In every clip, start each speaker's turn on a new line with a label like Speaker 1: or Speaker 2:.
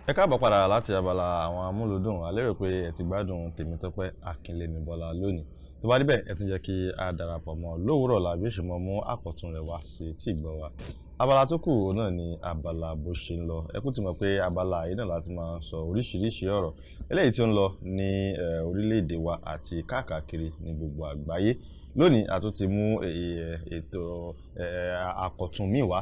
Speaker 1: Ẹ káàbọ̀ padà láti abala àwọn amúlùdùn. A lérò pé ẹ ti gbádùn Tèmítọ́pẹ́ Akínlémibọ́lá lónìí. Tó bá níbẹ̀, ẹ tún jẹ́ kí a darapọ̀ mọ́ lówùúrọ̀ la bí ó ṣe mọ́ mú àkọ́tún rẹ̀ wá sí tí ìgbọ́ wa. Abala tó kù náà ni abala bó ṣe ń lọ. Ẹ kú ti mọ̀ pé abala yìí náà láti máa sọ oríṣiríṣi ọ̀rọ̀ eléyìí tí ó ń lọ ní orílẹ̀-èdè wa àti káàkiri ní gbogbo àgbáyé. Lónìí a tún ti mú ètò àkọ́tún míì wá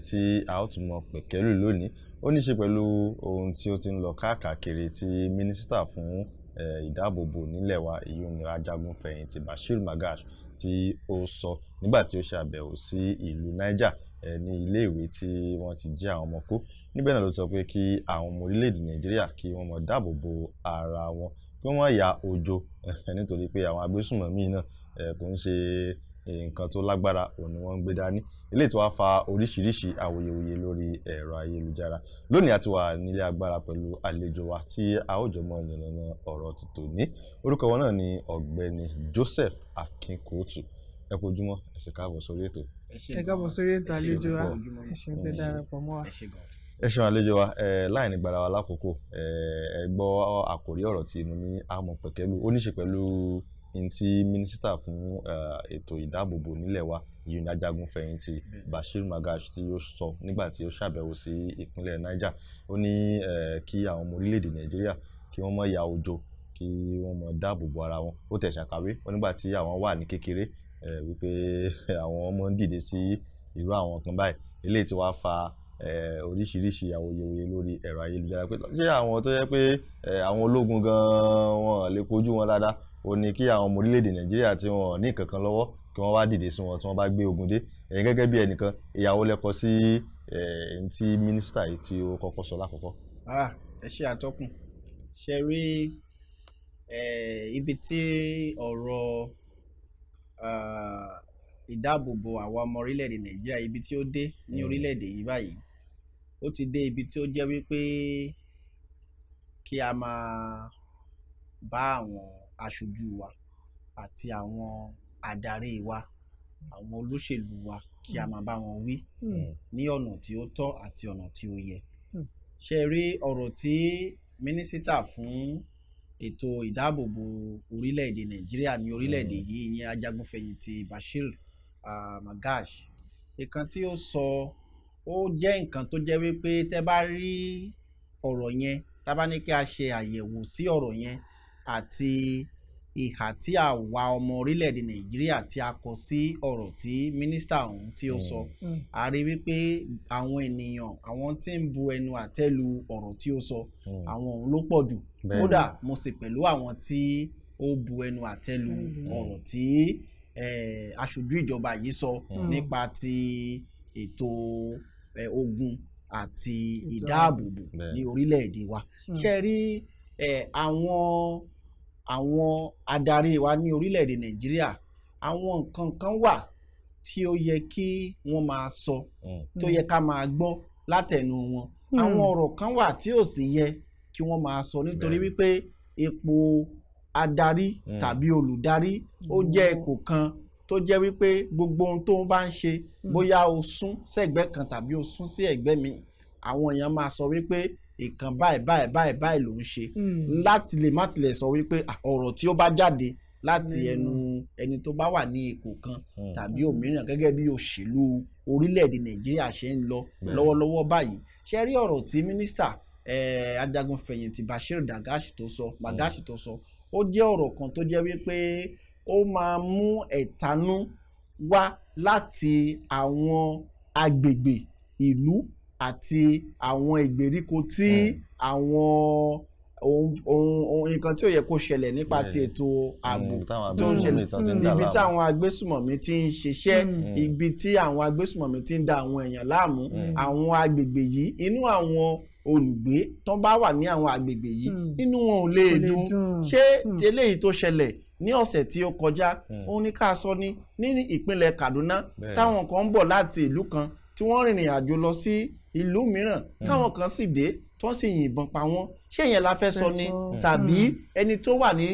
Speaker 1: tí a ó tún mọ pẹ̀kẹ́lù lónìí. Ó ní ṣe pẹ̀lú ohun tí ó ti ń lọ káàkiri tí mínísítà fún ìdáàbòbò nílẹ̀ wa, èyí ni ajagun-fẹ̀yìntì Bashir Magash, tí ó sọ nígbà tí ó ṣe àbẹ̀wò sí ìlú Niger ní iléèwé tí wọ́n ti jí àwọn ọmọ kó. Níbẹ̀ náà ló sọ pé kí àwọn ọmọ orílẹ̀-èdè Nàìjíríà kí wọ́n mọ dáàbò bo ara wọn, kí wọ́n má ya ojo, nítorí pé àwọn agbésùnmọ̀mí náà kò ń ṣe nǹkan tó lágbára òun ni wọ́n ń gbé dání. Eléyìí tó wá fa oríṣiríṣi awuyewuye lórí ẹ̀rọ ayélujára. Lónìí a ti wà nílé agbára pẹ̀lú àlejò wa tí a ó jọ mọ ìyànnà ọ̀rọ̀ ti tòní. Orúkọ wọn náà ni Ọ̀gbẹ́ni Joseph Akínkòótù. Ẹ kú ojúmọ́, ẹ sì káàbọ̀ sórí ètò.
Speaker 2: Ẹ káàbọ̀ sórí ètò, àlejò wa. Ẹ ṣeun tẹ́ darapọ̀ mọ́ wa.
Speaker 1: Ẹ ṣeun, àlejò wa. Láì ní gbára wa lákòókò, ẹ gbọ́ àkòrí ọ̀rọ̀ tí mo ní àmọ̀ pẹ̀kẹ́lù. Ó ní ṣe pẹ̀lú n tí mínísítà fún ètò ìdáàbòbò nílẹ̀ wa, ìyún ajagun-fẹ̀yìntì Bashir Magash, tí ó sọ nígbà tí ó ṣàbẹ̀wò sí ìpínlẹ̀ Niger. Ó ní kí àwọn ọmọ orílẹ̀-èdè Nàìjíríà kí wọ́n má ya ojo, kí wọ́n má dáàbò bo ara wọn. Ó tẹ̀ ṣàkàwé ó nígbà tí àwọn wà ní kékeré wípé àwọn ọmọ ń dìde sí irú àwọn kan báyìí. Eléyìí tí wàá fa oríṣiríṣi awuyewuye lórí ẹ̀rọ ayélujára pé ṣé àwọn tó yẹ pé àwọn ológun gan-an wọn lè kojú wọn dáadáa, ó ní kí àwọn ọmọ orílẹ̀-èdè Nàìjíríà tí wọn ní nǹkan kan lọ́wọ́ kí wọ́n wá dìde sí wọn tí wọ́n bá gbé ogun dé. Ẹ̀yin gẹ́gẹ́ bí ẹnìkan, ìyàwó lẹ́kọ̀ọ́ sí ẹ̀yìn tí mínísítà yìí tí ó kọ́kọ́ sọ lákọ̀ọ́kọ́?
Speaker 3: Ẹ ṣe, àtọkùn. Ṣe rí ibi tí ọ̀rọ̀ ìdáàbòbò àwa ọmọ orílẹ̀-èdè Nàìjíríà, ibi tí ó dé ní orílẹ̀-èdè yìí báyìí, ó ti dé ibi tí ó jẹ́ wípé kí a máa bá àwọn aṣojú wa àti àwọn adarí wa, àwọn olóṣèlú wa, kí a máa bá wọn wí ní ọ̀nà tí ó tọ́ àti ọ̀nà tí ó yẹ. Ṣe rí ọ̀rọ̀ tí mínísítà fún ètò ìdáàbòbò orílẹ̀-èdè Nàìjíríà ní orílẹ̀-èdè yìí, ìyẹn ajagunfẹ̀yìntì Bashir Magash, nǹkan tí ó sọ, ó jẹ́ nǹkan tó jẹ́ wípé tẹ́ bá rí ọ̀rọ̀ yẹn, tá bá ní kí a ṣe àyẹ̀wò sí ọ̀rọ̀ yẹn àti ìhà tí àwa ọmọ orílẹ̀-èdè Nàìjíríà tí a kọ sí ọ̀rọ̀ tí mínísítà ọ̀hún tí ó sọ, a rí wípé àwọn ènìyàn, àwọn tí ń bu ẹnu àtẹ́ lu ọ̀rọ̀ tí ó sọ, àwọn òun ló pọ̀ jù. Kódà mo sì pẹ̀lú àwọn tí ó bu ẹnu àtẹ́ lu ọ̀rọ̀ tí aṣojú ìjọba yìí sọ nípa ti ètò ogun àti ìdáàbòbò ní orílẹ̀-èdè wa. Ṣe rí àwọn adarí wa ní orílẹ̀-èdè Nàìjíríà, àwọn nǹkan kan wà tí ó yẹ kí wọ́n máa sọ, tó yẹ ká máa gbọ́ látẹnu wọn. Àwọn ọ̀rọ̀ kan wà tí ò sì yẹ kí wọ́n máa sọ, nítorí wípé ipò adarí tàbí olùdarí, ó jẹ́ ipò kan tó jẹ́ wípé gbogbo ohun tó ń bá ń ṣe, bóyá o sún sẹ́gbẹ́ kan tàbí o sún sí ẹ̀gbẹ́ mi, àwọn èèyàn máa sọ wípé ìkan báyìí báyìí báyìí báyìí ló ń ṣe, láti lè má tilẹ̀ sọ wípé ọ̀rọ̀ tí ó bá jáde láti ẹnu ẹni tó bá wà ní ipò kan tàbí òmíràn, gẹ́gẹ́ bí òṣèlú orílẹ̀-èdè Nàìjíríà ṣe ń lọ lọ́wọ́lọ́wọ́ báyìí. Ṣe rí ọ̀rọ̀ tí mínísítà ajagunfẹ̀yìntì Bashir Dagashi tó sọ, Magashi tó sọ, ó jẹ́ ọ̀rọ̀ kan tó jẹ́ wípé ó máa mú ẹ̀tanú wá láti àwọn agbègbè ìlú àti àwọn ìgbèríko tí àwọn ohun nǹkan tí ó yẹ kó ṣẹlẹ̀ nípa ti ètò ààbò tó ń ṣẹlẹ̀, ibi tí àwọn agbésùmọ̀mí ti ń ṣiṣẹ́, ibi tí àwọn agbésùmọ̀mí ti ń da àwọn èèyàn láàmú, àwọn agbègbè yìí, inú àwọn olùgbé tó bá wà ní àwọn agbègbè yìí, inú wọn ò lè dùn. Ṣé eléyìí tó ṣẹlẹ̀ ní ọ̀sẹ̀ tí ó kọjá, òun ní ká sọ ní ìpínlẹ̀ Kaduna, táwọn kan ń bọ̀ láti ìlú kan tí wọ́n rìnrìn àjò lọ sí ìlú mìíràn, táwọn kan sì dé tí wọ́n sì yìnbọn pa wọ́n? Ṣé ìyẹn la fẹ́ sọ ni, tàbí ẹni tó wà ní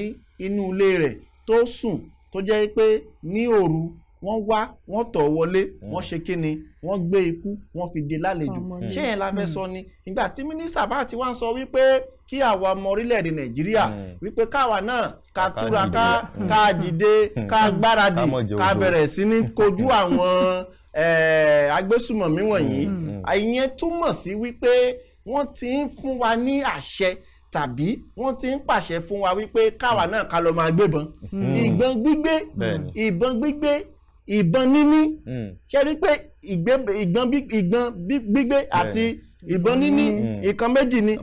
Speaker 3: inú ilé rẹ̀ tó sùn, tó jẹ́ pé ní òru Wọ́n wá, wọ́n tọ̀ wọlé, wọ́n ṣe kíni, wọ́n gbé ikú, wọ́n fi dé lálejò. Ṣé yẹn la fẹ́ sọ ni? Ìgbà tí mínísítà bá ti wá ń sọ wípé kí àwa ọmọ orílẹ̀-èdè Nàìjíríà, wípé káwa náà ká túraká, ká dìde, ká gbáradì, ká bẹ̀rẹ̀ sí ní kojú àwọn agbésùmọ̀mí wọ̀nyí, ìyẹn túmọ̀ sí wípé wọ́n ti ń fún wa ní àṣẹ tàbí wọ́n ti ń pàṣẹ fún wa wípé káwa náà ká lọ máa gbébọn. Ìbọn gbígbé, ìbọn gbígbé, ìbọn níní, ṣe rí pé ìbọn gbígbé àti ìbọn níní ìkan méjì ni.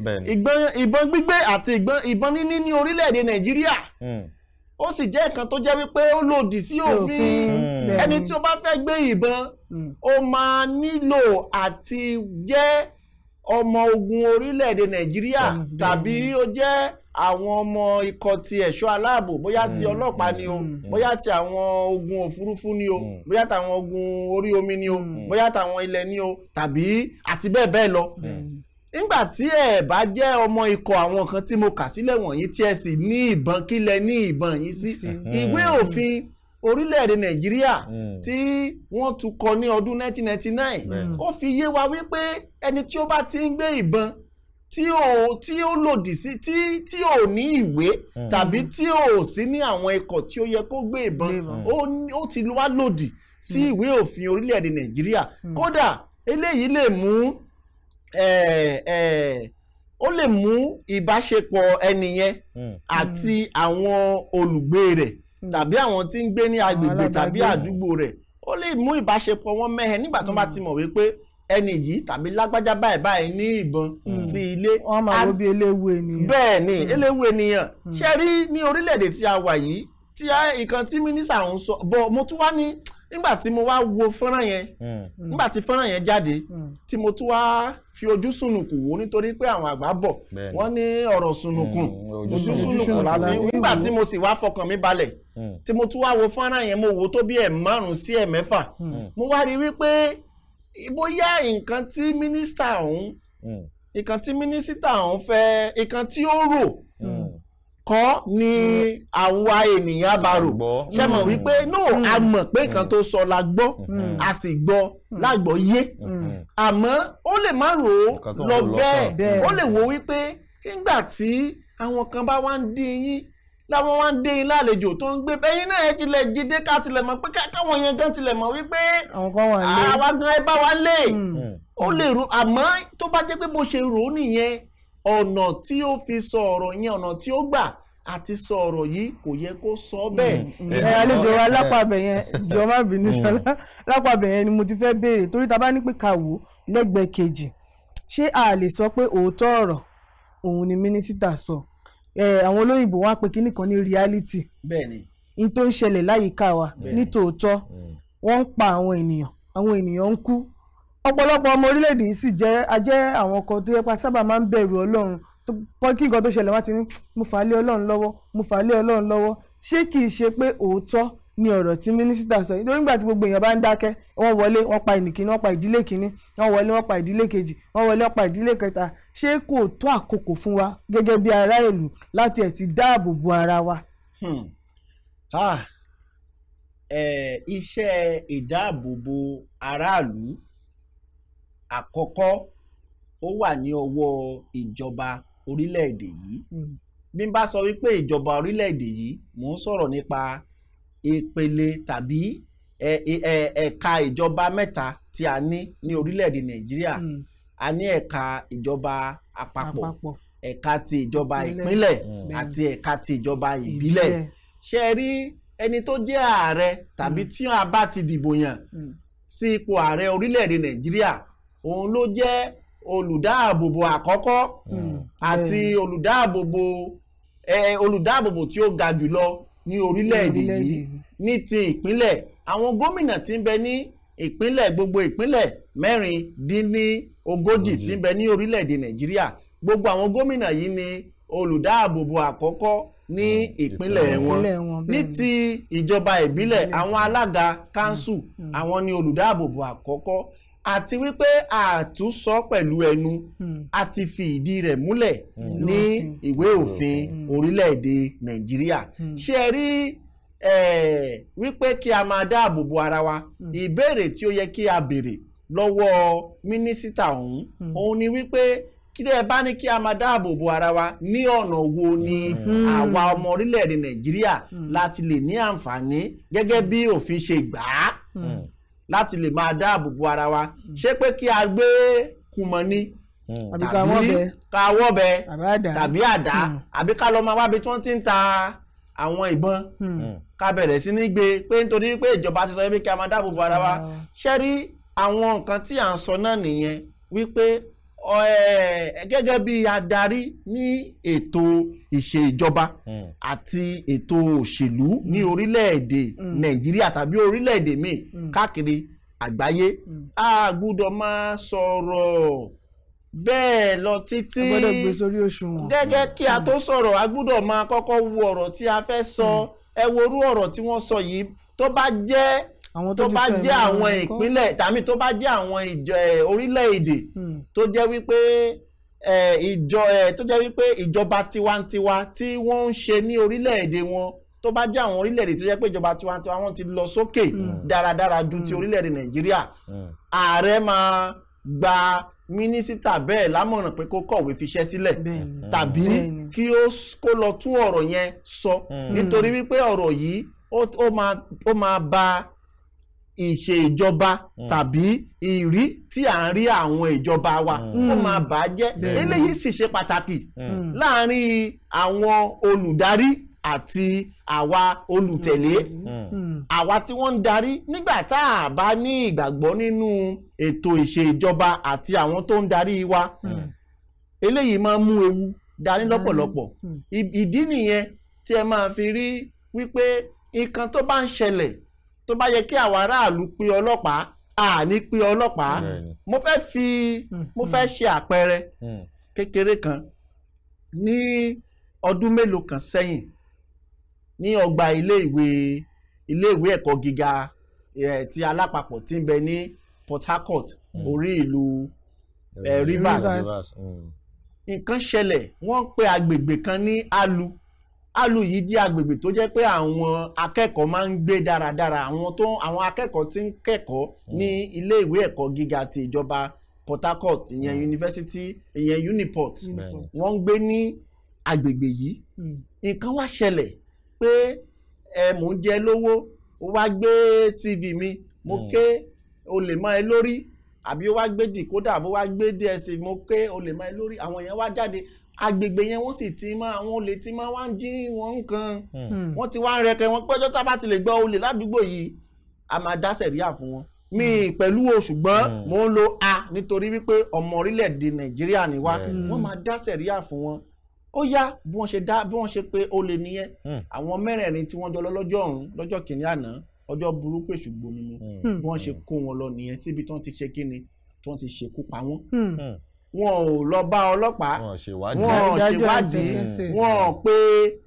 Speaker 3: Ìbọn gbígbé àti ìbọn níní ní orílẹ̀-èdè Nàìjíríà, ó sì jẹ́ nǹkan tó jẹ́ wípé ó lòdì sí òfin. Ẹni tí ó bá fẹ́ gbé ìbọn, ó máa nílò àti jẹ́ ọmọ ogun orílẹ̀-èdè Nàìjíríà tàbí ó jẹ́ àwọn ọmọ ikọ̀ ti ẹ̀ṣọ́ aláàbò, bóyá ti ọlọ́pàá ni o, bóyá ti àwọn ogun òfurufú ni o, bóyá tàwọn ogun orí omi ni o, bóyá tàwọn ilẹ̀ ni o, tàbí àti bẹ́ẹ̀ bẹ́ẹ̀ lọ. Nígbà tí ẹ bá jẹ́ ọmọ ikọ̀ àwọn kan tí mo kà sílẹ̀ wọ̀nyí, tí ẹ sì ní ìbọn, kílẹ̀ ní ìbọn yìí sí, ìwé òfin orílẹ̀-èdè Nàìjíríà tí wọ́n tún kọ ní ọdún 1999, ó fi yé wa wípé ẹni tí ó bá ti ń gbé ìbọn tí ó lòdì sí, tí ò ní ìwé tàbí tí ò sí ní àwọn ikọ̀ tí ó yẹ kó gbé ìbọn, ó ti wá lòdì sí ìwé òfin orílẹ̀-èdè Nàìjíríà. Kódà eléyìí lè mú ó lè mú ìbáṣepọ̀ ẹni yẹn àti àwọn olùgbé rẹ̀ tàbí àwọn tí ń gbé ní agbègbè tàbí àdúgbò rẹ̀, ó lè mú ìbáṣepọ̀ wọn mẹ́hẹ nígbà tó bá ti mọ̀ wípé ẹni yìí tàbí lágbájá báyìí báyìí ní ìbọn sí ilé.
Speaker 2: Wọ́n máa wo bí eléwu ènìyàn.
Speaker 3: Bẹ́ẹ̀ ni, eléwu ènìyàn. Ṣe rí ní orílẹ̀-èdè tí a wà yìí, tí ìkan tí mínísítà ń sọ bọ̀, mo tún wá ní nígbà tí mo wá wo fọ́nrán yẹn, nígbà tí fọ́nrán yẹn jáde, tí mo tún wá fi ojú sùnùkùn wò, nítorí pé àwọn àgbà bọ̀ wọ́n ní ọ̀rọ̀ sùnùkùn ojú sùnùkùn láti. Nígbà tí mo sì wá fọkàn mi balẹ̀, tí mo tún wá wo fọ́nrán yẹn, mo wò tó bí 5 sí 6, mo wá rí wípé bóyá nǹkan tí mínísítà ọ̀hún, nǹkan tí mínísítà ọ̀hún fẹ́, nǹkan tí ó rò kọ́ ni àwa ènìyàn bá rò. Ṣe mọ̀ wípé no, a mọ̀ pé nǹkan tó sọ la gbọ́, a sì gbọ́ lágbọ́ yé, àmọ́ ó lè má rò ó lọ bẹ́ẹ̀. Ó lè wo wípé nígbà tí àwọn kan bá wá ń dín yín, láwọn wá ń dé yín lálejò tó ń gbé ẹ̀yin náà, ẹ tilẹ̀ jíde ká tilẹ̀ mọ̀ pé káwọn yẹn gan tilẹ̀ mọ̀ wípé àwa gan ẹ bá wa lé. Ó lè rò, àmọ́ tó bá jẹ́ pé bó ṣe rò ó nìyẹn, ọ̀nà tí ó fi sọ ọ̀rọ̀ yẹn, ọ̀nà tí ó gbà àti sọ ọ̀rọ̀ yìí kò yẹ kó sọ bẹ́ẹ̀.
Speaker 2: Ẹ àlejò wa lápàbẹ̀ yẹn, jọ má bínú ṣọlá, lápàbẹ̀ yẹn ni mo ti fẹ́ béèrè, torí ta bá ní pé ká wò lẹ́gbẹ̀ẹ́ kejì, ṣé a lè sọ pé òótọ́ ọ̀rọ̀ òun ni mínísítà sọ? Àwọn olóyìnbó wá pé kíní kan ní reality.
Speaker 3: Bẹ́ẹ̀ni.
Speaker 2: In tó ń ṣẹlẹ̀ láyìíká wa nítòótọ́, wọ́n ń pa àwọn ènìyàn, àwọn ènìyàn ń kú. Ọ̀pọ̀lọpọ̀ ọmọ orílẹ̀-èdè yìí sì jẹ́ ajẹ́ àwọn kan tó yẹ pa sábà máa ń bẹ̀rù Ọlọ́run, tó kí nǹkan tó ṣẹlẹ̀ wá ti ní mo fà á lé Ọlọ́run lọ́wọ́, mo fà á lé Ọlọ́run lọ́wọ́. Ṣé kì í ṣe pé òótọ́ ni ọ̀rọ̀ tí mínísítà sọ? Nítorí nígbà tí gbogbo èèyàn bá ń dákẹ́, wọ́n wọlé wọ́n pa ẹnìkíní, wọ́n pa ìdílé kìíní, wọ́n wọlé wọ́n pa ìdílé kejì, wọ́n wọlé wọ́n pa ìdílé kẹta. Ṣé kò tó àkókò fún wa gẹ́gẹ́ bí ará ìlú láti ẹ̀ ti dáàbò bo ara wa?
Speaker 3: Iṣẹ́ ìdáàbòbò aráàlú àkọ́kọ́ ó wà ní ọwọ́ ìjọba orílẹ̀-èdè yìí. Bí n bá sọ wípé ìjọba orílẹ̀-èdè yìí, mò ń sọ̀rọ̀ nípa ìpele tàbí ẹ̀ka ìjọba mẹ́ta tí a ní ní orílẹ̀-èdè Nàìjíríà. A ní ẹ̀ka ìjọba àpapọ̀, ẹ̀ka ti ìjọba ìpínlẹ̀ àti ẹ̀ka ti ìjọba ìbílẹ̀. Ṣé ẹ rí ẹni tó jẹ́ ààrẹ tàbí tí a bá ti dìbò yàn sí ipò ààrẹ orílẹ̀-èdè Nàìjíríà, òun ló jẹ́ olùdáàbòbò àkọ́kọ́ àti olùdáàbòbò tí ó ga jùlọ ní orílẹ̀-èdè yìí. Ní ti ìpínlẹ̀, àwọn gómìnà tí ń bẹ ní ìpínlẹ̀, gbogbo ìpínlẹ̀ 36 tí ń bẹ ní orílẹ̀-èdè Nàìjíríà, gbogbo àwọn gómìnà yìí ni olùdáàbòbò àkọ́kọ́ ní ìpínlẹ̀ wọn. Ní ti ìjọba ìbílẹ̀, àwọn alága kánsù àwọn ni olùdáàbòbò àkọ́kọ́. Àti wípé àtúnsọ pẹ̀lú ẹnu, a ti fi ìdí rẹ̀ múlẹ̀ ní ìwé òfin orílẹ̀-èdè Nàìjíríà. Ṣé ẹ rí Wípé kí a máa dáàbò bo ara wa, ìbéèrè tí ó yẹ kí a béèrè lọ́wọ́ mínísítà ọ̀hún òun ni wípé kí ẹ bá ní kí a máa dáàbò bo ara wa ní ọ̀nà wo ni àwa ọmọ orílẹ̀-èdè Nàìjíríà láti lè ní àǹfààní gẹ́gẹ́ bí òfin ṣe gbà á láti lè máa dáàbò bo ara wa. Ṣé pé kí a gbé kùmọ̀ ni, tàbí ká wọ́bẹ tàbí àdá, àbí ká lọ máa wábi tí wọ́n ti ń ta àwọn ìbọn, ká bẹ̀rẹ̀ sí ní gbé pé nítorí pé ìjọba ti sọ pé kí a máa dáàbò bo ara wa. Ṣé rí àwọn nǹkan tí à ń sọ náà nìyẹn, wípé gẹ́gẹ́ bí adarí ní ètò ìṣèjọba àti ètò òṣèlú ní orílẹ̀-èdè Nàìjíríà tàbí orílẹ̀-èdè míì káàkiri àgbáyé, a gbúdọ̀ máa sọ̀rọ̀ bẹ́ẹ̀ lọ títí.
Speaker 2: A gbọ́dọ̀ gbé sórí òṣùwọ̀n.
Speaker 3: Gẹ́gẹ́ kí a tó sọ̀rọ̀, a gbúdọ̀ máa kọ́kọ́ wo ọ̀rọ̀ tí a fẹ́ sọ. Ẹ wo irú ọ̀rọ̀ tí wọ́n sọ yìí, tó bá jẹ́ àwọn ìpínlẹ̀ tàbí tó bá jẹ́ àwọn ìjọ orílẹ̀-èdè tó jẹ́ wípé ìjọba tiwantiwa tí wọ́n ń ṣe ní orílẹ̀-èdè wọn, tó bá jẹ́ àwọn orílẹ̀-èdè tó jẹ́ pé ìjọba tiwantiwa wọn ti lọ sókè dáradára ju ti orílẹ̀-èdè Nàìjíríà, ààrẹ máa gba mínísítà bẹ́ẹ̀ lámọ̀ràn pé kó kọ̀wé fiṣẹ́ sílẹ̀ tàbí kí ó kó lọ tún ọ̀rọ̀ yẹn sọ, nítorí wípé ọ̀rọ̀ yìí ó máa ba ìṣèjọba tàbí ìrí tí à ń rí àwọn ìjọba wa, ó máa bà á jẹ́. Eléyìí sì ṣe pàtàkì láàárín àwọn olùdarí àti àwa olùtẹ̀lé, àwa tí wọ́n ń darí. Nígbà tá a bá ní ìgbàgbọ́ nínú ètò ìṣèjọba àti àwọn tó ń darí wa, eléyìí máa ń mú ewu dání lọ́pọ̀lọpọ̀. Ìdí nìyẹn tí ẹ máa fi rí wípé nǹkan tó bá ń ṣẹlẹ̀, tó bá yẹ kí àwọn aráàlú pe ọlọ́pàá, a ní pe ọlọ́pàá. Mo fẹ́ ṣe àpẹẹrẹ kékeré kan. Ní ọdún mélòó kan sẹ́yìn, ní ọgbà iléèwé ẹ̀kọ́ gíga ti alápapọ̀ tí ń bẹ ní Port Harcourt, orí ìlú Rivers, nǹkan ṣẹlẹ̀. Wọ́n pe agbègbè kan ní Alu. Alu yìí jẹ́ agbègbè tó jẹ́ pé àwọn akẹ́kọ̀ọ́ máa ń gbé dáradára, àwọn akẹ́kọ̀ọ́ tí ń kẹ́kọ̀ọ́ ní iléèwé ẹ̀kọ́ gíga ti ìjọba Port Harcourt, ìyẹn yunifásitì, ìyẹn Uniport, wọ́n ń gbé ní agbègbè yìí. Nǹkan wá ṣẹlẹ̀ pé mò ń jẹ lówó, ó wá gbé TV mi, mo ké olè mọ́ ẹ lórí, àbí ó wá gbé dìkódà, bó wá gbé DSTV, mo ké olè mọ́ ẹ lórí. Àwọn yẹn wá jáde agbègbè yẹn, wọ́n sì ti máa àwọn olè ti máa wá ń jí wọn nǹkan, wọ́n ti wá ń rẹkẹ wọn pẹ́jọ́ tá a bá ti lè gbọ́ olè ládùúgbò yìí, a máa dá sẹ̀ríà fún wọn. Mi pẹ̀lú o, ṣùgbọ́n mò ń lo a nítorí wípé ọmọ orílẹ̀-èdè Nàìjíríà ni wá. Wọ́n máa dá sẹ̀ríà fún wọn. Ó yá, bí wọ́n ṣe pé olè nìyẹn. Àwọn mẹ́rẹ̀ẹ̀rin tí wọ́n jọ lọ lọ́jọ́ ọ̀hún, lọ́jọ́ kìíní àná, ọjọ́ burúkú èṣù gbomi mu, bí wọ́n ṣe kó wọn lọ nìyẹn síbi tí wọ́n ti ṣe kíni, tí wọ́n ti ṣekú pa wọ́n. Wọn ò lọ bá ọlọ́pàá, wọn ò ṣèwádìí, wọn ò pe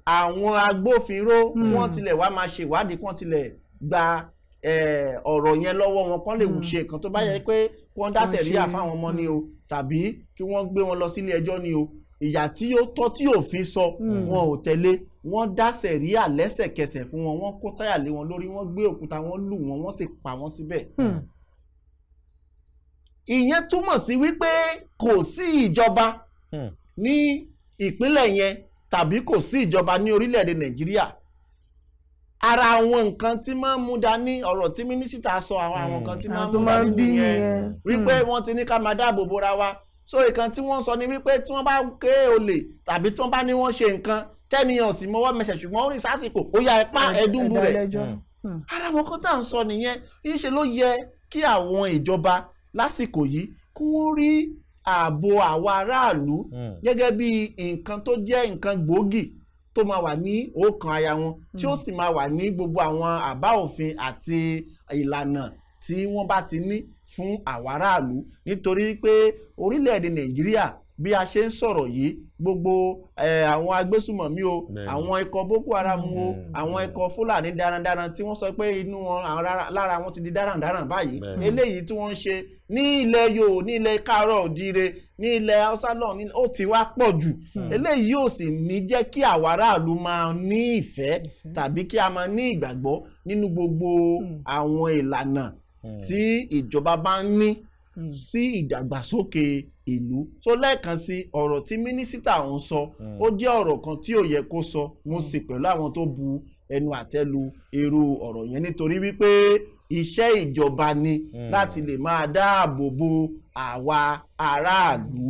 Speaker 3: àwọn agbófinró, wọ́n tilẹ̀ wá máa ṣèwádìí, kí wọ́n tilẹ̀ gba ọ̀rọ̀ yẹn lọ́wọ́ wọn, kán lè ṣe nǹkan tó bá yẹ pé kí wọ́n dá sẹ̀ríà fáwọn ọmọ ni o, tàbí kí wọ́n gbé wọn lọ sílé ẹjọ́ ni o. Ìyà tí ó tọ́ tí òfin sọ, wọn ò tẹ̀lé. Wọ́n dá sẹ̀ríà lẹ́sẹ̀kẹsẹ̀ fún wọn, wọ́n kó táyà lé wọn lórí, wọ́n gbé òkúta, wọ́n lù wọ́n, wọ́n sì pa wọ́n síbẹ̀. Ìyẹn túmọ̀ sí wípé kò sí ìjọba ní ìpínlẹ̀ yẹn tàbí kò sí ìjọba ní orílẹ̀-èdè Nàìjíríà. Ara àwọn nǹkan tí máa ń mú dání ọ̀rọ̀ tí mínísítà sọ, àwọn nǹkan tí máa ń mú dání nìyẹn, wípé wọ́n ti ní ká máa dáàbò bora wa. So ìkan tí wọ́n sọ ni wípé tí wọ́n bá ké olè tàbí tí wọ́n bá ní wọ́n ṣe nǹkan tẹ́niyàn sì mọ́wọ́ mẹsẹ̀, ṣùgbọ́n ó rìn sásìkò, ó yá ipá ẹ̀dúnbù rẹ̀. Ara àwọn kan tá à ń sọ nìyẹn. Ìṣe ló yẹ kí àwọn ìjọba lásìkò yìí kí wọ́n rí ààbò àwa aráàlú gẹ́gẹ́ bí nǹkan tó jẹ́ nǹkan gbòógì tó máa wà ní ọkàn àyà wọn, tí ó sì máa wà ní gbogbo àwọn àbá òfin àti ìlànà tí wọ́n bá ti ní fún àwa aráàlú. Nítorí pé orílẹ̀-èdè Nàìjíríà bí a ṣe ń sọ̀rọ̀ yìí, Gbogbo àwọn agbésùmọ̀mí o, àwọn ikọ̀ Boko Haram o, àwọn ikọ̀ Fúlàní darandaran tí wọ́n sọ pé inú wọn lára wọn ti di darandaran báyìí, eléyìí tí wọ́n ń ṣe ní ilẹ̀ Yorùbá, ní ilẹ̀ Káàárọ̀ Oòjíire, ní ilẹ̀ Haúsá náà, ó ti wá pọ̀ jù. Eléyìí ò sì ní jẹ́ kí àwa aráàlú máa ní ìfẹ́ tàbí kí a máa ní ìgbàgbọ́ nínú gbogbo àwọn ìlànà tí ìjọba bá ń ní sí ìdàgbàsókè ìlú. So lẹ́ẹ̀kan sí, ọ̀rọ̀ tí mínísítà ń sọ ó jẹ́ ọ̀rọ̀ kan tí ò yẹ kó sọ. Mo sì pẹ̀lú àwọn tó bu ẹnu àtẹ́ lu irú ọ̀rọ̀ yẹn, nítorí wípé iṣẹ́ ìjọba ni láti lè máa dáàbò bo àwa aráàlú,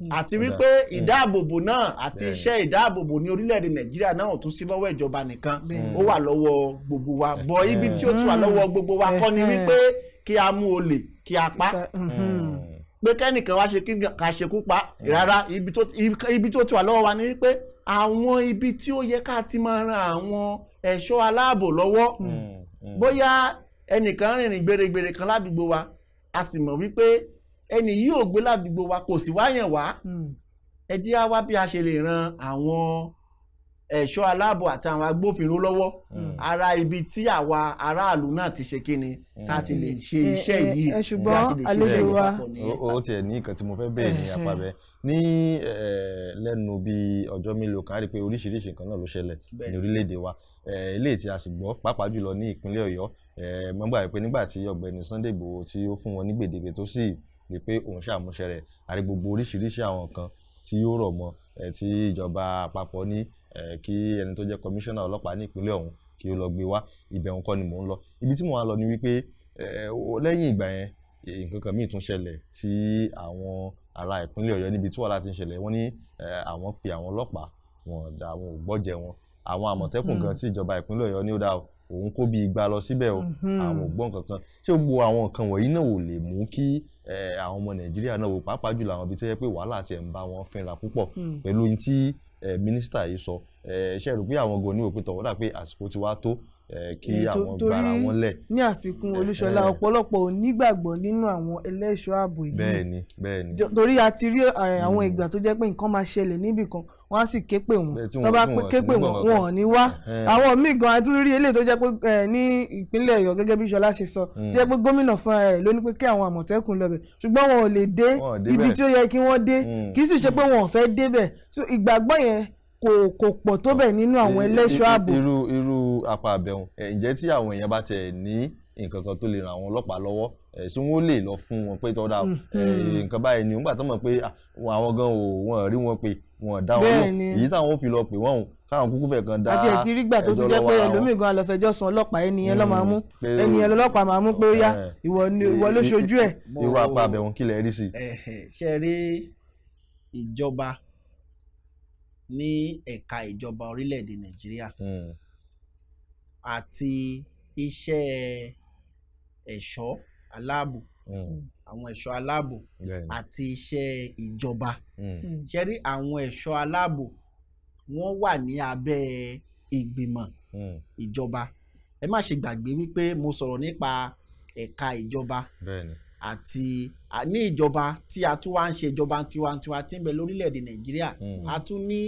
Speaker 3: àti wípé ìdáàbòbò náà àti iṣẹ́ ìdáàbòbò ní orílẹ̀-èdè Nàìjíríà náà ò tún sí lọ́wọ́ ìjọba nìkan, ó wà lọ́wọ́ gbogbo wa. Bọ̀ ibi tí ó ti wà lọ́wọ́ gbogbo wa kọ́ ni wípé kí a mú olè kí a pa, pé kẹ́nìkan wá ṣe kí ká ṣekú pa rárá. Ibi tó ti wà lọ́wọ́ wa ni wípé àwọn ibi tí ó yẹ ká ti máa ran àwọn ẹ̀ṣọ́ aláàbò lọ́wọ́, bóyá ẹnìkan rìnrìn gbèrègbèrè kan ládùúgbò wa, a sì mọ̀ wípé ẹnì yìí ò gbé ládùúgbò wa, kò sì wáyàn wá, ẹ jẹ́ á wá bí a ṣe lè ran àwọn ẹ̀ṣọ́ aláàbò àti àwọn agbófinró lọ́wọ́. Ara ibi tí àwa aráàlú náà ti ṣe kíni tá ti lè ṣe iṣẹ́ yìí.
Speaker 2: Ṣùgbọ́n àlejò wa,
Speaker 1: ó tiẹ̀ ní nǹkan tí mo fẹ́ bẹ̀rẹ̀ ní apá bẹ́ẹ̀ ní lẹ́nu bí ọjọ́ mélòó kan, á rí i pé oríṣiríṣi nǹkan náà ló ṣẹlẹ̀ ní orílẹ̀-èdè wa, eléyìí tí a sì gbọ́ pàápàá jùlọ ní ìpínlẹ̀ Ọ̀yọ́. Mo gbà pé nígbà tí ọ̀gbẹ́ni Sunday Igboho tí ó fún wọn ní gbèdéke tó sì rí pé òun ṣàmúṣẹ rẹ̀, a rí gbogbo oríṣiríṣi àwọn nǹkan tí ó rọ̀ mọ́ tí ìjọba àpapọ̀ ní kí ẹni tó jẹ́ kọmíṣánná ọlọ́pàá ní ìpínlẹ̀ ọ̀hún kí ó lọ gbé wá. Ibẹ̀ òun kọ́ ni mò ń lọ. Ibi tí mò ń lọ ni wípé lẹ́yìn ìgbà yẹn nǹkan kan míì tún ṣẹlẹ̀ tí àwọn ará ìpínlẹ̀ Ọ̀yọ́ níbi tí wàhálà ti ń ṣẹlẹ̀, wọ́n ní àwọn pe àwọn ọlọ́pàá, wọn dà, àwọn ò gbọ́jẹ wọn. Àwọn àmọ̀tẹ́kùn gan tí ìjọba ìpínlẹ̀ Ọ̀yọ́ ní ó dá òun kó bí igba lọ síbẹ̀ o, àwọn ò gbọ́ nǹkan kan. Ṣé gbogbo àwọn nǹkan wọ̀nyí náà ò lè mú kí àwọn ọmọ Nàìjíríà náà wò, pàápàá jùlọ àwọn ibi tó yẹ pé wàhálà tiẹ̀ ń bá wọn fínra púpọ̀ pẹ̀lú ohun tí mínísítà yìí sọ? Ṣe rò pé àwọn gan ní òpin tọ̀wọ́ dà pé àsìkò ti wá tó kí àwọn gbára wọn lẹ̀?
Speaker 2: Ní àfikún Olúṣọlá, ọ̀pọ̀lọpọ̀ ò nígbàgbọ́ nínú àwọn ẹlẹ́ṣọ́ ààbò yìí.
Speaker 1: Bẹ́ẹ̀ni, bẹ́ẹ̀ni.
Speaker 2: Torí a ti rí àwọn ìgbà tó jẹ́ pé nǹkan máa ṣẹlẹ̀ níbì kan, wọ́n á sì ké pè wọ́n, tó bá ké pè wọ́n, wọn ò ní wá. Àwọn míì gan a tún rí eléyìí tó jẹ́ pé ní ìpínlẹ̀ Ọ̀yọ́, gẹ́gẹ́ bí Ṣọlá ṣe sọ, tó jẹ́ pé gómìnà fúnra rẹ̀ ló ní pé kí àwọn àmọ̀tẹ́kùn lọ bẹ̀, ṣùgbọ́n wọn ò lè dé ibi tí ó yẹ kí wọ́n dé, kì í sì ṣe pé wọn ò fẹ́ débẹ̀. So ìgbàgbọ́ yẹn kò pọ̀ tó bẹ̀ nínú àwọn ẹlẹ́ṣọ́ ààbò.
Speaker 1: Irú apá abẹ́hùn, ǹjẹ́ tí àwọn èèyàn bá tiẹ̀ ní nǹkan kan tó lè ran àwọn ọlọ́pàá lọ́wọ́, ṣé wọ́n lè lọ fún wọn pé tọ́da nǹkan báyìí ni nígbà tó mọ̀ pé àwọn gan ò wọ́n rí wọn pé wọ́n dá wọn lò, èyí táwọn ò fi lọ pè wọ́n káwọn kúkú fẹ́ kan dá
Speaker 2: àti ẹ̀ ti rí gbà tó ti jẹ́ pé ẹlòmíì gan alọ́fẹjọ́ sùn ọlọ́pàá, ẹni yẹn ló máa mú, ẹni yẹn lọ́lọ́pàá máa mú pé ó yá ìwọ ló ṣojú ẹ̀.
Speaker 1: Irú apá abẹ́hùn kí lẹ rí sí.
Speaker 3: Ṣe rí ìjọba ní ẹ̀ka ìjọba orílẹ̀-èdè Nàìjíríà àti iṣẹ́ ẹ̀ṣọ́ aláàbò, àwọn ẹ̀ṣọ́ aláàbò àti iṣẹ́ ìjọba. Ṣe rí àwọn ẹ̀ṣọ́ aláàbò wọ́n wà ní abẹ́ ìgbìmọ̀ ìjọba. Ẹ má ṣe gbàgbé wípé mo sọ̀rọ̀ nípa ẹ̀ka ìjọba àti ní ìjọba tí a tún wá ń ṣe ìjọba tiwantiwa tí ń bẹ lórílẹ̀‐èdè Nàìjíríà, a tún ní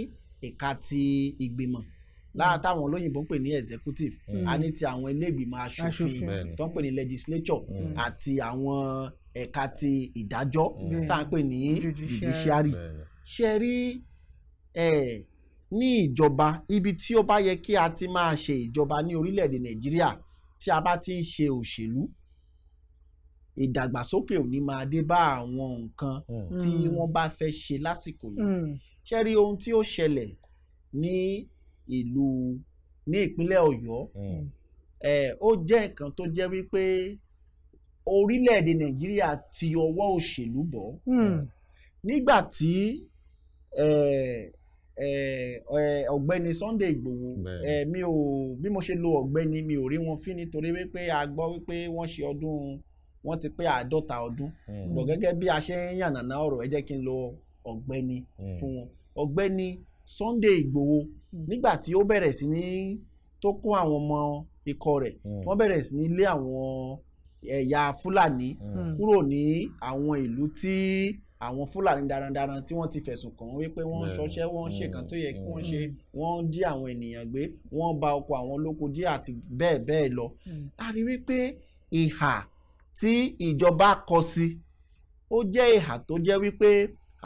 Speaker 3: ẹ̀ka ti ìgbìmọ̀ lára táwọn olóyìnbó ń pè ní executive, a ní ti àwọn ilé ìgbìmọ̀ aṣòfin tó ń pè ní legislature, àti àwọn ẹ̀ka ti ìdájọ́ tá à ń pè ní judiciary. Ṣe rí ní ìjọba, ibi tí ó bá yẹ kí a ti máa ṣe ìjọba ní orílẹ̀-èdè Nàìjíríà, tí a bá ti ń ṣe òṣèlú, ìdàgbàsókè ò ní máa dé bá àwọn nǹkan tí wọ́n bá fẹ́ ṣe lásìkò yìí. Ṣe rí ohun tí ó ṣẹlẹ̀ ní ìlú ní ìpínlẹ̀ Ọ̀yọ́, ó jẹ́ nǹkan tó jẹ́ wípé orílẹ̀-èdè Nàìjíríà ti ọwọ́ òṣèlú bọ̀. Nígbà tí ọ̀gbẹ́ni Sunday Igboho, mi ò bí mo ṣe lo ọ̀gbẹ́ni, mi ò rí wọn fín nítorí wípé a gbọ́ wípé wọ́n ṣe ọdún, wọ́n ti pé 50 ọdún. Bọ̀ gẹ́gẹ́ bí a ṣe ń yànnàná ọ̀rọ̀, ẹ jẹ́ kí n lo ọ̀gbẹ́ni fún wọn. Ọ̀gbẹ́ni Sunday Igboho, nígbà tí ó bẹ̀rẹ̀ sí ní tó kó àwọn ọmọ ikọ̀ rẹ̀, wọ́n bẹ̀rẹ̀ sí ní lé àwọn ẹ̀yà Fúlàní kúrò ní àwọn ìlú tí àwọn Fúlàní darandaran tí wọ́n ti fẹ̀sùn kàn wọ́n wípé wọ́n ń ṣọṣẹ́, wọ́n ń ṣe nǹkan tó yẹ kí wọ́n ṣe, wọ́n ń jí àwọn ènìyàn gbé, wọ́n ba oko àwọn olóko jẹ́ àti bẹ́ẹ̀ bẹ́ẹ̀ lọ. A rí wípé ìhà tí ìjọba kọ sí ó jẹ́ ìhà tó jẹ́ wípé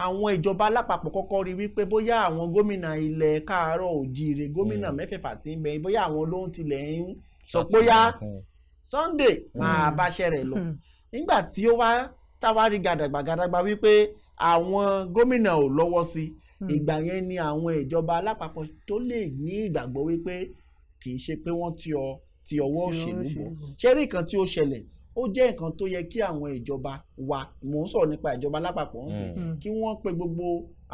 Speaker 3: àwọn ìjọba lápapọ̀ kọ́kọ́ rí wípé bóyá àwọn gómìnà ilẹ̀ káàárọ̀ òjíire, gómìnà mẹ́fẹ̀ẹ̀fà tí ń bẹ, bóyá àwọn ló ń tilẹ̀ ń sọ bóyá Sunday máa báṣẹ́ rẹ̀ lọ. Nígbà tí ó wá táwa rí gàdàgbà gàdàgbà wípé àwọn gómìnà ò lọ́wọ́ sí, ìgbà yẹn ni àwọn ìjọba alápapọ̀ tó lè ní ìgbàgbọ́ wípé kì í ṣe pé wọ́n ti ọwọ́ òṣèlú bọ̀. Ṣé rí nǹkan tí ó ṣẹlẹ̀, ó jẹ́ nǹkan tó yẹ kí àwọn ìjọba wa, mò ń sọ̀rọ̀ nípa ìjọba lápapọ̀ ń sìn, kí wọ́n pe gbogbo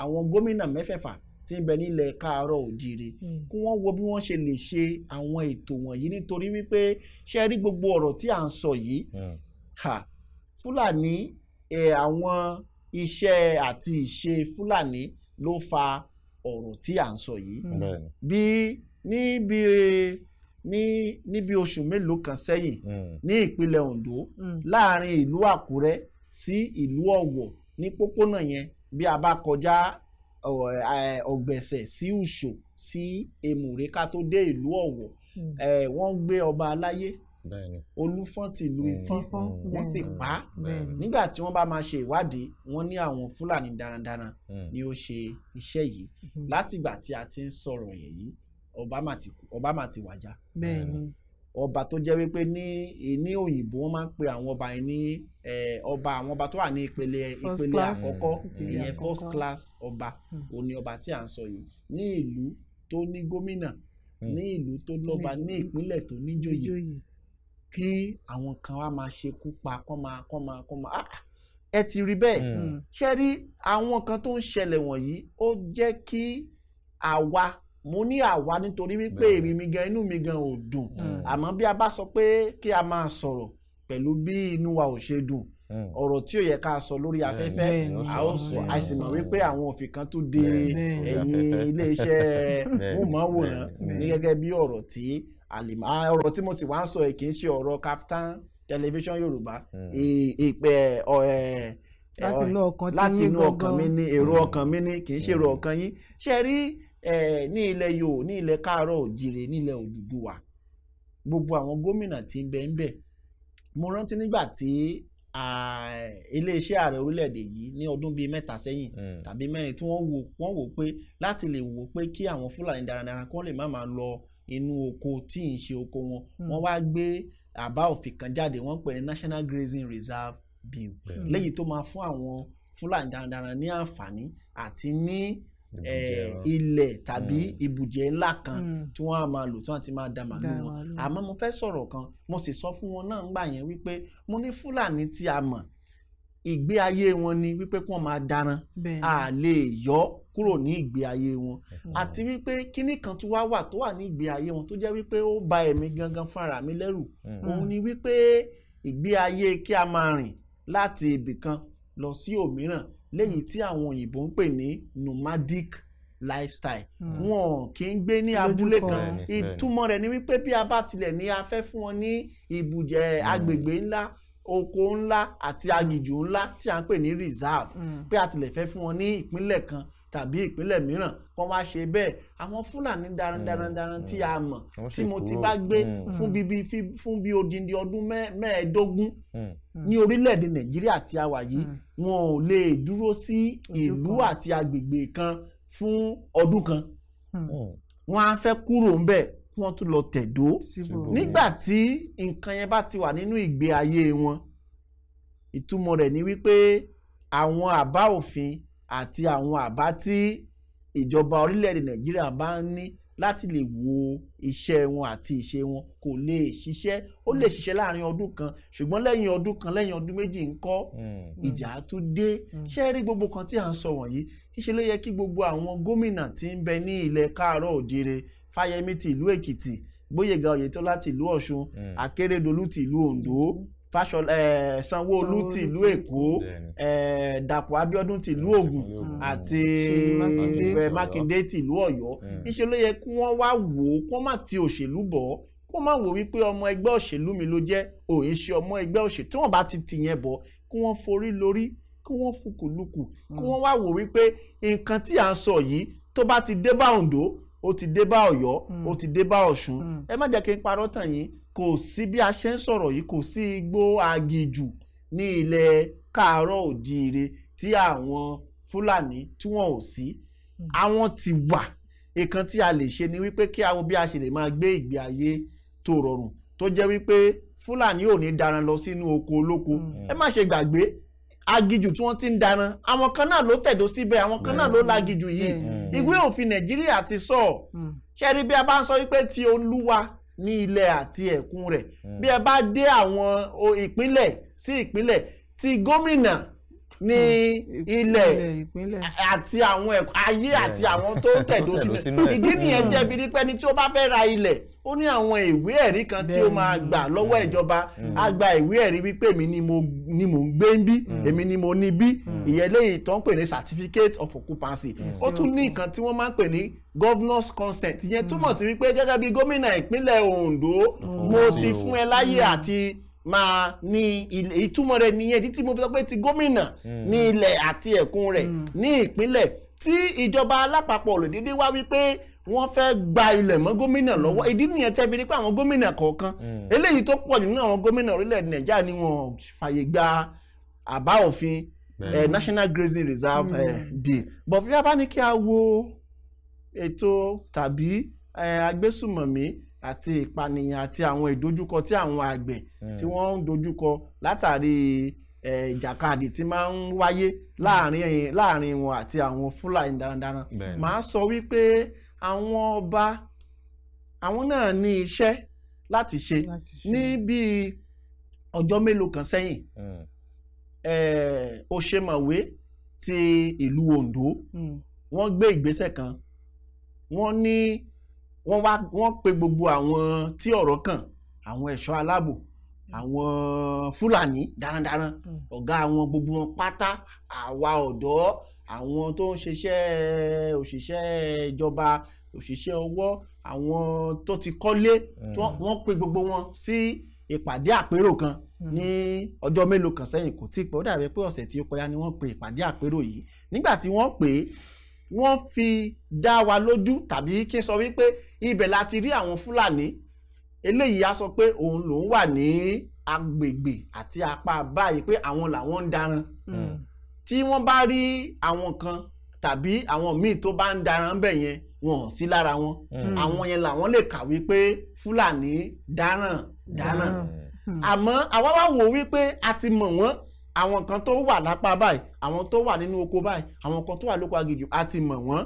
Speaker 3: àwọn gómìnà mẹ́fẹ̀ẹ̀fà tí ń bẹ nílẹ̀ káàárọ̀ òjíire, kí wọ́n wo bí wọ́n ṣe lè ṣe àwọn ètò wọ̀nyí, nítorí wípé ṣé rí gbogbo ọ̀rọ̀ tí à ń sọ yìí, Fúlàní, àwọn iṣẹ́ àti ìṣe Fúlàní ló fa ọ̀rọ̀ tí à ń sọ yìí. Bí níbi oṣù mélòó kan sẹ́yìn ní ìpínlẹ̀ Ondo, láàrin ìlú Àkúrẹ́ sí ìlú Ọ̀wọ̀ ní pópónà yẹn, bí a bá kọjá Ọ̀gbẹ̀sẹ̀ sí Ùṣò sí Èmùrè ká tó dé ìlú Ọ̀wọ̀, wọ́n gbé ọba aláyé Olúfọ́n tìlú Ifọ̀n, wọ́n sì pa á. Nígbà tí wọ́n bá máa ṣe ìwádìí, wọ́n ní àwọn Fúlàní darandaran ni ó ṣe iṣẹ́ yìí. Látìgbà tí a ti ń sọ̀rọ̀ yìí, ọba mà ti wàjà. Ọba tó jẹ́ wípé ní òyìnbó wọ́n máa ń pe àwọn ọba yẹn ní ọba, àwọn ọba tó wà ní ìpele àkọ́kọ́, ìyẹn first class ọba, òun ni ọba tí à ń sọ yìí, ní ìlú tó ní gómìnà, ní ìlú tó lọ́ba, ní ìpínlẹ̀ tó níjòyè, kí àwọn kan wá máa ṣekú pa kọ́ máa ẹ ti rí bẹ́ẹ̀. Ṣé rí àwọn kan tó ń ṣẹlẹ̀ wọ̀nyí, ó jẹ́ kí àwa, mo ní àwa nítorí wípé èmi mi gan, inú mi gan ò dùn, àmọ́ bí a bá sọ pé kí a máa sọ̀rọ̀ pẹ̀lú bí inú wa ò ṣe dùn, ọ̀rọ̀ tí ò yẹ ká sọ lórí afẹ́fẹ́ a ó sọ, a sì mọ̀ wípé àwọn òfin kan tó de ẹ̀yìn iléeṣẹ́ móhùnmáwòrán ní gẹ́gẹ́ bí ọ̀rọ̀ tí ọ̀rọ̀ tí mo sì wá ń sọ kì í ṣe ọ̀rọ̀ Kaftan Television Yorùbá, ìpè láti inú ọkàn mi ní èrò ọkàn mi ní, kì í ṣe èrò ọkàn yín. Ṣé rí ní ilẹ̀ Yorùbá, ní ilẹ̀ káàárọ̀ òjìrè, ní ilẹ̀ Odùduwà, gbogbo àwọn gómìnà tí ń bẹ ń bẹ, mo rántí nígbà tí iléeṣẹ́ ààrẹ orílẹ̀-èdè yìí ní ọdún bíi 3 sẹ́yìn tàbí 4 tí wọ́n wò pé láti lè wò pé kí àwọn Fúlàní darandaran kí wọ́n lè má máa lọ inú oko tí ì ń ṣe oko wọn, wọ́n wá gbé àbá òfin kan jáde, wọ́n pè ní National Grazing Reserve Bill, léyìí tó máa fún àwọn Fúlàní darandaran ní àǹfààní àti ní ilẹ̀ tàbí ibùjẹ ńlá kan tí wọ́n á máa lò tí wọ́n ti máa da màlúù wọn. Àmọ́ mo fẹ́ sọ̀rọ̀ kan, mo sì sọ fún wọn náà ńgbà yẹn wípé mo ní Fúlàní tí a mọ̀ ìgbé ayé wọn ni wípé kí wọ́n máa daran, a lè yọ kúrò ní ìgbé ayé wọn, àti wípé kíní kan tó wá wà tó wà ní ìgbé ayé wọn tó jẹ́ wípé ó ba ẹ̀mí gangan fúnra mi lẹ́rù, òun ni wípé ìgbé ayé kí a máa rìn láti ibì kan lọ sí òmíràn, léyìí tí àwọn òyìnbó ń pè ní nomadic lifestyle. Wọn kì í gbé ní abúlé kan. Ìtumọ̀ rẹ̀ ni wípé bí a bá tilẹ̀ ní a fẹ́ fún wọn ní ibùjẹ agbègbè ńlá, oko ńlá àti aginjù ńlá tí a ń pè ní reserve, pé a tilẹ̀ fẹ́ fún wọn ní ìpínlẹ̀ kan tàbí ìpínlẹ̀ mìíràn kán wá ṣe bẹ́ẹ̀. Àwọn Fúlàní darandaran tí a mọ̀, tí mo ti bá gbé fún bí odindi ọdún 25 ní orílẹ̀-èdè Nàìjíríà tí a wà yìí, wọn ò lè dúró sí ìlú àti agbègbè kan fún ọdún kan, wọn á fẹ́ kúrò ńbẹ̀ kí wọ́n tún lọ tẹ̀dó. Nígbà tí nǹkan yẹn bá ti wà nínú ìgbé ayé wọn, ìtumọ̀ rẹ̀ ni wípé àwọn àbá òfin àti àwọn àbá tí ìjọba orílẹ̀-èdè Nàìjíríà bá ń ní láti lè wo iṣẹ́ wọn àti ìṣe wọn kò lè ṣiṣẹ́. Ó lè ṣiṣẹ́ láàrin ọdún kan, ṣùgbọ́n lẹ́yìn ọdún kan, lẹ́yìn ọdún 2 ńkọ́, ìjà tún dé. Ṣé rí gbogbo kan tí à ń sọ wọ̀nyí, ṣe ló yẹ kí gbogbo àwọn gómìnà tí ń bẹ ní ilẹ̀ káàárọ̀ òjìrè, Fáyẹmí ti ìlú Èkìtì, Gbóyèga Oyètọ́lá ti ìlú Ọ̀ṣun, Akérédolú ti ìlú Oǹdó, Sanwó-Olú ti ìlú Èkó, Dàpọ̀ Abíọ́dún ti ìlú Ògùn àti Mákindé ti ìlú Ọ̀yọ́, níṣẹ́ ló yẹ kí wọ́n wá wò ó, kí wọ́n má ti òṣèlú bọ̀ ọ́, kí wọ́n má wò wípé ọmọ ẹgbẹ́ òṣèlú mi ló jẹ́, òun ṣe ọmọ ẹgbẹ́ òṣèlú. Tí wọ́n bá ti tìyẹn bọ̀, kí wọ́n forí lórí, kí wọ́n fukùlukù, kí wọ́n wá wò wípé nǹkan tí à ń sọ yìí tó bá ti dé bá Oǹdó, ó ti dé bá Ọ̀yọ́, ó ti dé bá Ọ̀ṣun. Ẹ má jẹ́ kí n parọ́ tàn yín, kò sí bí a ṣe ń sọ̀rọ̀ yìí, kò sí igbó aginjù ní ilẹ̀ káàárọ̀ òjíire tí àwọn Fúlàní tí wọ́n ò sí. Àwọn ti wà. Nǹkan tí a lè ṣe ni wípé kí a wo bí a ṣe lè máa gbé ìgbé ayé tó rọrùn, tó jẹ́ wípé Fúlàní ò ní daran lọ sínú oko olóko. Ẹ má ṣe gbàgbé aginjù tí wọ́n ti ń daran, àwọn kan náà ló tẹ̀dó síbẹ̀, àwọn kan náà ló láginjù yìí. Ìwé òfin Nàìjíríà ti sọ, ṣẹ́rí bí a bá ń sọ wípé ti Olúwa ní ilẹ̀ àti ẹ̀kún rẹ̀, bí ẹ bá dé àwọn ìpínlẹ̀ sí ìpínlẹ̀, ti gómìnà ní ilẹ̀ àti àwọn ayé àti àwọn tó tẹ̀dó sínú. Ìdí nìyẹn tí ẹbí rí pé ẹni tí ó bá fẹ́ ra ilẹ̀, ó ní àwọn ìwé ẹ̀rí kan tí ó máa gbà lọ́wọ́ ìjọba. Á gba ìwé ẹ̀rí wípé èmi ni mò ń gbé ń bí, èmi ni mo ní bí, ìyẹn léyìí tó ń pè ní certificate of occupancy. Ó tún ní nǹkan tí wọ́n máa ń pè ní governor's consent. Ìyẹn túmọ̀ sí wípé gẹ́gẹ́ bí gómìnà ìpínlẹ̀ Ondo, mo ti fún ẹ láyè àti máa ní ilẹ̀. Ìtumọ̀ rẹ̀ nìyẹn, ìdí tí mo fi sọ pé ti gómìnà ní ilẹ̀ àti ẹ̀kún rẹ̀ ní ìpínlẹ̀, tí ìjọba alápapọ̀ lè dédé wá wípé wọ́n fẹ́ gba ilẹ̀ mọ́ gómìnà lọ́wọ́. Ìdí nìyẹn tẹ́bi ní pé àwọn gómìnà kọ̀ọ̀kan, eléyìí tó pọ̀ nínú àwọn gómìnà orílẹ̀-èdè Nàìjíríà ni wọ́n fàyè gba àbá òfin National Grazing Reserve Bill. But bí a bá ní kí a wo ètò tàbí agbésùmọ̀mí àti ìpànìyàn àti àwọn ìdojúkọ tí àwọn àgbẹ̀ tí wọ́n ń dojúkọ látàrí ìjàkadì tí máa ń wáyé láàrin wọn àti àwọn Fúlàní darandaran, màá sọ wípé àwọn ọba àwọn náà ní iṣẹ́ láti ṣe. Ní bíi ọjọ́ mélòó kan sẹ́yìn, Òṣèmọ̀wé ti ìlú Oǹdó, wọ́n gbé ìgbésẹ̀ kan. Wọ́n ní wọ́n pe gbogbo àwọn tí ọ̀rọ̀ kàn, àwọn ẹ̀ṣọ́ aláàbò, àwọn Fúlàní darandaran, ọ̀gá àwọn gbogbo wọn pátá, àwa ọ̀dọ́, àwọn tó ń ṣiṣẹ́ òṣìṣẹ́ ìjọba, òṣìṣẹ́ ọwọ́, àwọn tó ti kọ́lé, wọ́n pe gbogbo wọn sí ìpàdé àpérò kan ní ọjọ́ mélòó kan sẹ́yìn. Kò tí ì pẹ́, ó dàbí pé ọ̀sẹ̀ tí ó kọjá ni wọ́n pe ìpàdé àpérò yìí. Nígbà tí wọ́n pè é, wọ́n fi dá wa lójú, tàbí kí n sọ wípé ibẹ̀ la ti rí àwọn Fúlàní. Eléyìí á sọ pé òun lòún wà ní agbègbè àti apá báyìí, pé àwọn làwọn ń daran. Tí wọ́n bá rí àwọn kan tàbí àwọn míì tó bá ń daran bẹ̀ yẹn, wọn ò sí lára wọn. Àwọn yẹn làwọn lè kàwé pé Fúlàní dáràn dáràn. Àmọ́ àwa wá wò wípé a ti mọ̀ wọ́n, àwọn kan tó wà lápá báyìí, àwọn tó wà nínú oko báyìí, àwọn kan tó wà lóko aginjù, a ti mọ̀ wọ́n.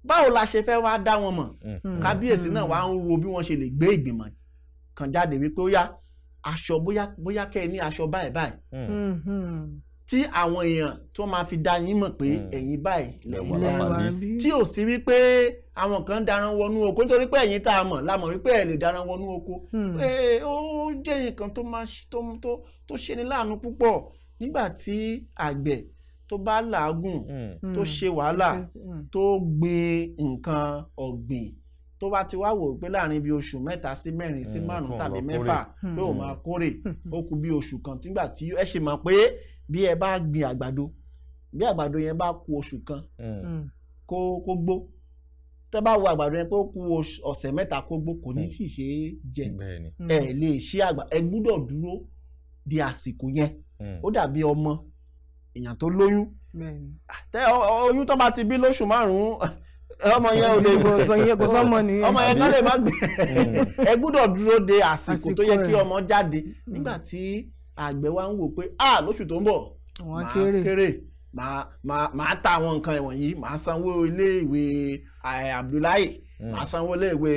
Speaker 3: Báwo la ṣe fẹ́ wá dá wọn mọ̀? Kábíyèsí náà wá ń wo bí wọ́n ṣe lè gbé ìgbìmọ̀ kan jáde wípé ó yá, aṣọ bóyá kẹ́ ẹ ní aṣọ báyìí báyìí, tí àwọn èèyàn tó máa fi dá yín mọ̀ pé ẹ̀yin báyìí lẹ́wọ̀n, tí ò sí wípé àwọn kan daran wọnú oko, nítorí pé ẹ̀yin tá a mọ̀ la mọ̀ wípé ẹ̀ lè daran wọnú oko. Ó jẹ́ nǹkan tó máa tó ṣe ní láàánú púpọ̀ nígbà tí àgbẹ̀ tó bá làágùn, tó ṣe wàhálà, tó gbin nǹkan ọ̀gbìn, tó bá ti wá wò pé láàrin bí oṣù 3 sí 4 sí 5 tàbí 6 pé ó máa kórè, ó kù bí oṣù kan. Nígbà tí ẹ ṣe mọ̀ pé bí ẹ bá gbin àgbàdo, bí àgbàdo yẹn bá kù oṣù kan kó gbó, tẹ́ bá wo àgbàdo yẹn pé ó kù ọ̀sẹ̀ 3 kó gbó, kò ní tí ì ṣe é jẹ. Ẹ lè ṣe àgbà, ẹ gbúdọ̀ dúró di àsìkò yẹn. Ó dàbí ọmọ èèyàn tó lóyún, oyún tó bá ti bí lóṣù 5, ọmọ yẹn ò lè kò sọmọ nìyẹn, ọmọ yẹn kán lè má gbé. Ẹ gbúdọ̀ dúró de àsìkò tó yẹ kí ọmọ jáde. Nígbà tí àgbẹ̀ wa ń wò pé ah lóṣù tó ń bọ̀ máa kéré, máa ta àwọn nǹkan wọ̀nyí, máa sanwó iléèwé Abdullahi, máa sanwó iléèwé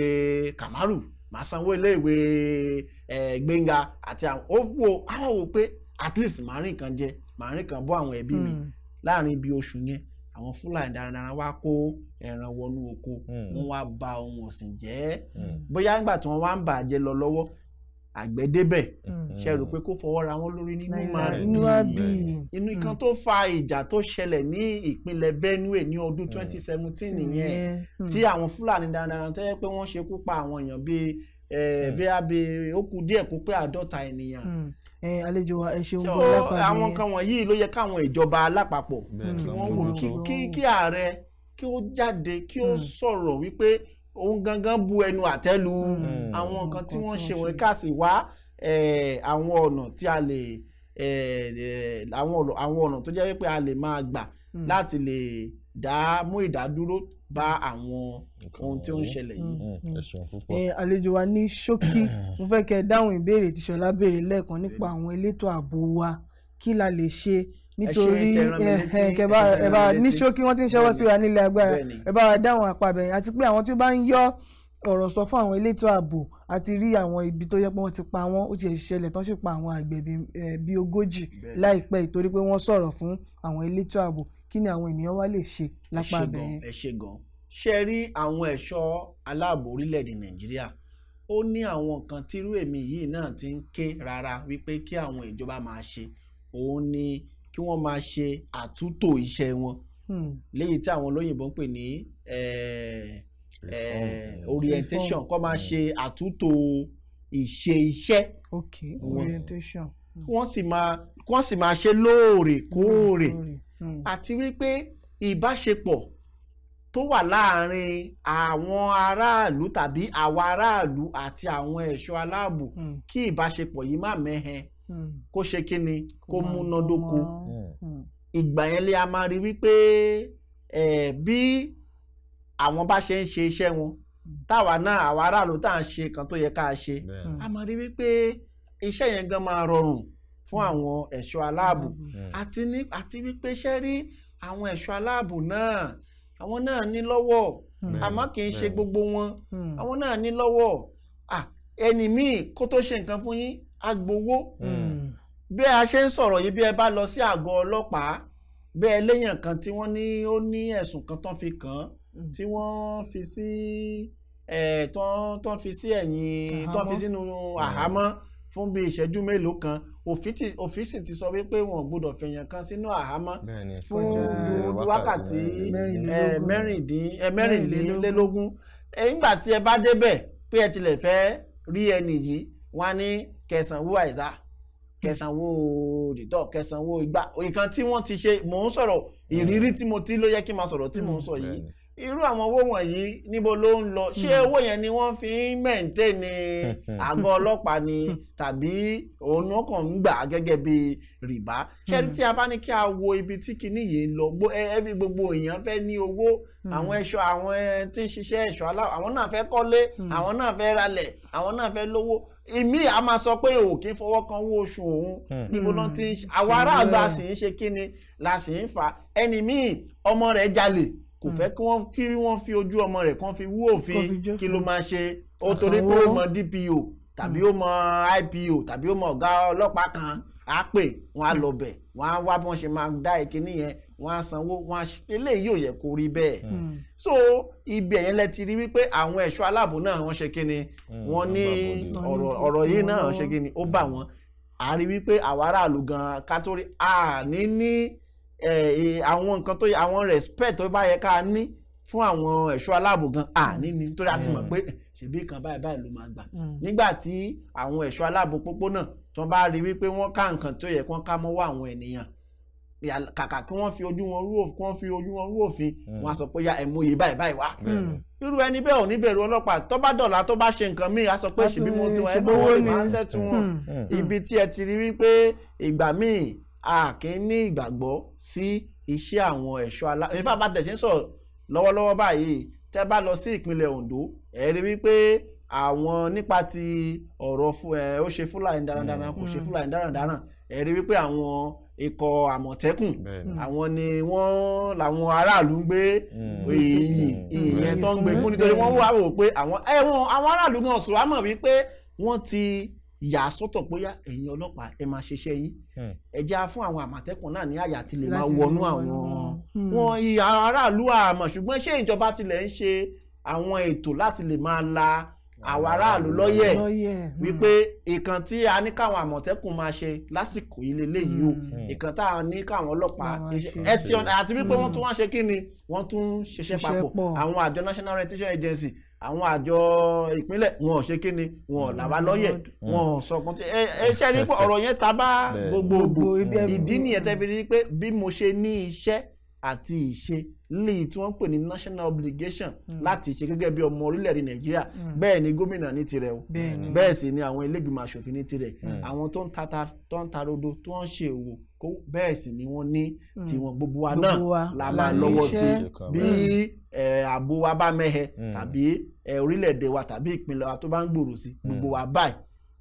Speaker 3: Kamaru, máa sanwó iléèwé Gbénga àti àwọn. Ó wò àwọn wò pé at least màá rí nǹkan jẹ, màá rí nǹkan bọ́ àwọn ẹbí mi. Láàrin ibi oṣù yẹn, àwọn Fúlàní darandaran wá kó ẹran wọnú oko, wọ́n wá ba ohun ọ̀sìn jẹ́. Bóyá nígbà tí wọ́n wá ń bà á jẹ́ lọ lọ́wọ́, àgbẹ̀ débẹ̀, ṣe rò pé kó fọwọ́ ra wọn lórí nínú máa bí inú. Nǹkan tó fa ìjà tó ṣẹlẹ̀ ní ìpínlẹ̀ Benue ní ọdún 2017 nìyẹn, tí àwọn Fúlàní darandaran tó yẹ pé wọ́n ṣekú pa àwọn èèyàn bíi Bí a bí ó kù díẹ̀ kó pé 50 ènìyàn.
Speaker 2: Àlejò wa, ẹ ṣeun gan lápá mi.
Speaker 3: Àwọn nǹkan wọ̀nyí ló yẹ káwọn ìjọba alápapọ̀ kí wọ́n wò, kí ààrẹ kí ó jáde kí ó sọ̀rọ̀ wípé òun gangan bu ẹnu àtẹ́ lu àwọn nǹkan tí wọ́n ṣe wọ̀nyí, ká sì wá àwọn ọ̀nà tí a lè àwọn ọ̀nà tó jẹ́ wípé a lè máa gbà láti lè dá mú ìdádúró bá àwọn ohun tí ó ń ṣẹlẹ̀ yìí.
Speaker 2: Àlejò wa, ní ṣókí, mo fẹ́ kẹ́ ẹ dáhùn ìbéèrè tí Ṣọlá béèrè lẹ́ẹ̀kan nípa àwọn elétò ààbò wa, kí la lè ṣe nítorí ẹ bá ní ṣókí wọ́n ti ń ṣẹ́wọ́ sí wa nílé agbára, ẹ bá wa dáhùn àpàbẹ̀yìn àti pé àwọn tí ó bá ń yọ ọ̀rọ̀ sọ fún àwọn elétò ààbò àti rí àwọn ibi tó yẹ pé wọ́n ti pa wọ́n, ó ti ṣẹlẹ̀ tán sì pa àwọn àgbẹ̀ bíi 40 láìpẹ́ ìtorí pé wọ́n sọ̀rọ̀ fún àwọn elétò ààbò. Kí ni àwọn ènìyàn wa lè ṣe lápá abẹ yẹn?
Speaker 3: Ẹ ṣé gan. Ṣe rí àwọn ẹ̀ṣọ́ aláàbò orílẹ̀-èdè Nàìjíríà, ó ní àwọn nǹkan tírú èmi yìí náà ti ń ké rárá wípé kí àwọn ìjọba máa ṣe, òun ni kí wọ́n máa ṣe àtúntò iṣẹ́ wọn, léyìí tí àwọn olóyìnbó ń pè ní orientation, kó máa ṣe àtúntò ìṣe iṣẹ́.
Speaker 2: Orientation.
Speaker 3: Wọ́n sì máa ṣe lóòrèkóòrè, àti wípé ìbáṣepọ̀ tó wà láàárín àwọn aráàlú tàbí àwa aráàlú àti àwọn ẹ̀ṣọ́ aláàbò, kí ìbáṣepọ̀ yìí má mẹ́hẹ, kó ṣe kí ni, kó múnádóko. Ìgbà yẹn lè a máa rí wípé bí àwọn bá ṣe ń ṣe iṣẹ́ wọn, táwa náà àwa aráàlú tá à ń ṣe kan tó yẹ ká ṣe, a máa rí wípé iṣẹ́ yẹn gan máa rọrùn fún àwọn ẹ̀ṣọ́ aláàbò. Àti wípé ṣe rí àwọn ẹ̀ṣọ́ aláàbò náà, àwọn náà ní lọ́wọ́, àmọ́ kì í ṣe gbogbo wọn, àwọn náà ní lọ́wọ́. Ẹni míì kó tó ṣe nǹkan fún yín á gbowó. Bí a ṣe ń sọ̀rọ̀ yìí, bí ẹ bá lọ sí àgọ́ ọlọ́pàá, bí ẹ léèyàn kan tí wọ́n ní ó ní ẹ̀sùn kan tán fi kàn án, tí wọ́n fi sí tán fi sí ẹ̀yìn, tán fi sínú àhámọ́ fún bí ìṣẹ́jú mélòó kan, òfin sì ti sọ wípé wọn ò gbọdọ̀ fèèyàn kan sínú àhámọ́ fún wákàtí mẹ́rìnlélógún. Nígbà tí ẹ bá débẹ̀ pé ẹ tilẹ̀ fẹ́ rí ẹni yìí, wọ́n á ní kẹsànwó àìsà, kẹsànwó dìtọ̀, kẹsànwó ìgbà. Ìkan tí wọ́n ti ṣe, mò ń sọ̀rọ̀ ìrírí tí mo ti ló yẹ kí n máa sọ̀rọ̀ tí mò ń sọ yìí. Irú àwọn owó wọ̀nyí níbo ló ń lọ? Ṣé owó yẹn ni wọ́n fi ń mẹ̀ǹtẹ́ẹ̀nì àgọ́ ọlọ́pàá ni, tàbí òun náà kàn ń gbà gẹ́gẹ́ bí rìbá? Ṣé tí a bá ní kí a wo ibi tí kinní yìí ń lọ, ẹbí gbogbo èèyàn fẹ́ ní owó, àwọn ẹ̀ṣọ́, àwọn tí ń ṣiṣẹ́ ẹ̀ṣọ́ aláwọ̀, àwọn náà fẹ́ kọ́lé, àwọn náà fẹ́ ralẹ̀, àwọn náà fẹ́ lówó. Èmi a máa sọ pé ò kí ń fọwọ́ kan owó oṣù òun, níbo ló ti ń ṣe? Àwọn aráàlú a sì ń ṣe kíni la sì ń fà. Ẹni míì ọmọ rẹ̀ jalè, kò fẹ́ kí wọ́n fi ojú ọmọ rẹ̀ kàn fi wú òfin, kí ló máa ṣe? Ó torí pé ó mọ DPO tàbí ó mọ IPO tàbí ó mọ ọ̀gá ọlọ́pàá kan, á pè wọ́n á lọ bẹ̀, wọ́n á wá bí wọ́n ṣe máa dá ìkíní yẹn, wọ́n á sanwó, wọ́n á ṣe. Eléyìí ò yẹ kó rí bẹ́ẹ̀. So ibi ẹ̀yẹn lẹ ti rí wípé àwọn ẹ̀ṣọ́ aláàbò náà wọ́n ṣe kíni, wọ́n ní ọ̀rọ̀ yìí náà ṣe kíni, ó bà wọ́n. A rí wípé àwa aráàlú gan-an ká tó rí àní ní àwọn nǹkan tó yẹ, àwọn respect tó bá yẹ ká ní fún àwọn ẹ̀ṣọ́ aláàbò gan àní ni, nítorí a ti mọ̀ pé ṣèbí kan báyìí báyìí ló máa gbà. Nígbà tí àwọn ẹ̀ṣọ́ aláàbò pópónà tó bá rí wípé wọ́n ká nǹkan tó yẹ kí wọ́n ká mọ́wọ́ àwọn ènìyàn, kàkà kí wọ́n fi ojú wọn rú òfin, wọ́n á sọ pé ya ẹ̀ mú iye báyìí báyìí wá. Irú ẹni bẹ́ẹ̀ ò ní bẹ̀rù ọlọ́pàá. Tó bá dọ̀la tó bá ṣe nǹkan míì, á sọ pé ṣèbí mo tún ẹ mọ̀ máa ń ṣẹ́tù wọn. Ibi tí ẹ ti rí wípé ìgbà míì a kì í ní ìgbàgbọ́ sí iṣẹ́ àwọn ẹ̀ṣọ́ aláàbò. Ìfá bá tẹ̀ ṣe ń sọ̀rọ̀ lọ́wọ́lọ́wọ́ báyìí, tẹ́ bá lọ sí ìpínlẹ̀ Ondo, ẹ rí wípé àwọn nípa ti ọ̀rọ̀ ó ṣe Fúlàní darandaran, kò ṣe Fúlàní darandaran, ẹ rí wípé àwọn ikọ̀ Àmọ̀tẹ́kùn, àwọn ni wọ́n làwọn aráàlú ń gbé ìyẹn tó ń gbé fún, nítorí wọ́n wá wò pé àwọn aráàlú gan sọ̀rọ̀ àmọ̀ wípé wọ́n ti yà sọ́tọ̀ pé ẹ̀yin ọlọ́pàá ẹ máa ṣiṣẹ́ yín, ẹ já fún àwọn Àmọ̀tẹ́kùn náà ní àyà tí lè máa wọnú àwọn wọn aráàlú àmọ̀. Ṣùgbọ́n ṣé ìjọba tilẹ̀ ń ṣe àwọn ètò láti lè máa la àwọn aráàlú lọ́yẹ̀ wípé ìkan tí a ní káwọn Àmọ̀tẹ́kùn máa ṣe lásìkò yìí leléyìí o, ìkan tá a ní káwọn ọlọ́pàá àti wípé wọ́n tún wá ṣe kí ni, wọ́n tún ṣiṣẹ́ papọ̀. Àwọn àjọ National Orientation Agency Àwọn àjọ ìpínlẹ̀ wọn ò ṣe kí ni, wọn ò là wá lọ́yẹ̀, wọn ò sọ kan tí ẹ ṣe rí pé ọ̀rọ̀ yẹn ta bá gbogbogbò. Ìdí nìyẹn tẹ́ fi rí pé bí mo ṣe ní iṣẹ́ àti ìṣe léyìí tí wọ́n ń pè ní national obligation láti ṣe gẹ́gẹ́ bí ọmọ orílẹ̀-èdè Nàìjíríà, bẹ́ẹ̀ ni gómìnà ní tirẹ̀ o, bẹ́ẹ̀ sì ni àwọn ilé-ìgbìmọ̀ aṣòfin ní tirẹ̀, àwọn tó ń tata, tó ń ta rodo, tó ń ṣe òwò, bẹ́ẹ̀ sì ni wọ́n ní tiwọn. Gbogbo wa náà la máa lọ́wọ́ sí bí ààbò wa bá mẹ́hẹ tàbí orílẹ̀-èdè wa tàbí ìpínlẹ̀ wa tó bá ń gbòòrò sí, gbogbo wa báyìí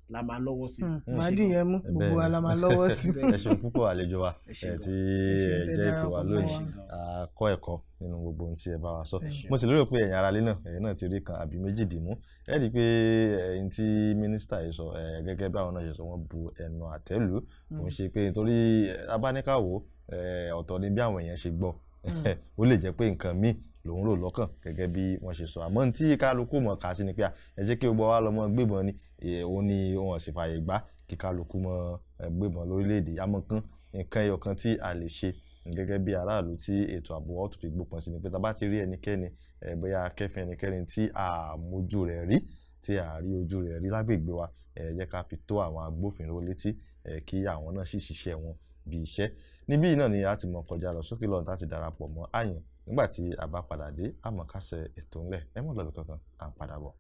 Speaker 3: la máa lọ́wọ́ sí.
Speaker 2: Màá dìyẹn mú, gbogbo wa la máa lọ́wọ́ sí.
Speaker 1: Ẹ ṣeun púpọ̀ àlejò wa tí ẹ jẹ́ ìpè wa lónìí, a kọ́ ẹ̀kọ́ nínú gbogbo ohun tí ẹ bá wa sọ. Mo sì lérò pé ẹ̀yin aráalé náà, ẹ̀yin náà ti rí kan àbí méjì dìmú. Ẹ rí i pé ẹ̀yin tí mínísítà yìí sọ, gẹ́gẹ́ bí àwọn náà ṣe sọ, wọ́n bu ẹnu àtẹ́ lù. Kò ń ṣe pé nítorí abáníkàwò ọ̀tọ̀ ni bí àwọn èèyàn ṣe gbọ́, ó lè jẹ́ pé nǹkan míì lòun rò lọ́kàn gẹ́gẹ́ bí wọ́n ṣe sọ. Àmọ́ tí kálukú mọ̀ ká sí ni pé ẹ jẹ́ kí gbogbo wa lọ mọ́ gbébọn ni, òun ni wọ́n sì fààyè gbà kí kálukú mọ́ gbébọn lórílẹ̀‐èdè. Àmọ́ kan nǹkan ẹyọ kan tí a lè ṣe gẹ́gẹ́ bí aráàlú tí ètò ààbò wa tó fi gbópọn sí ni pé tá bá ti rí ẹnikẹ́ni, bóyá kẹ́fìn ẹnikẹ́ni tí a mójú rẹ̀ rí, tí a rí ojú rẹ̀ rí lágbègbè wa, ẹ jẹ́ ká fi tó àwọn agbófinró létí, kí àwọn náà sì ṣiṣẹ́ wọn bí iṣẹ́. Níbí náà ni a ti mọ̀ kọjá lọ sókè lọ́run láti darapọ̀ mọ́ àyàn. Nígbà tí a bá padà dé, a mọ̀ kásẹ̀ ètò ńlẹ̀. Ẹ mọ̀ lọ́dún kankan, à ń padà bọ̀.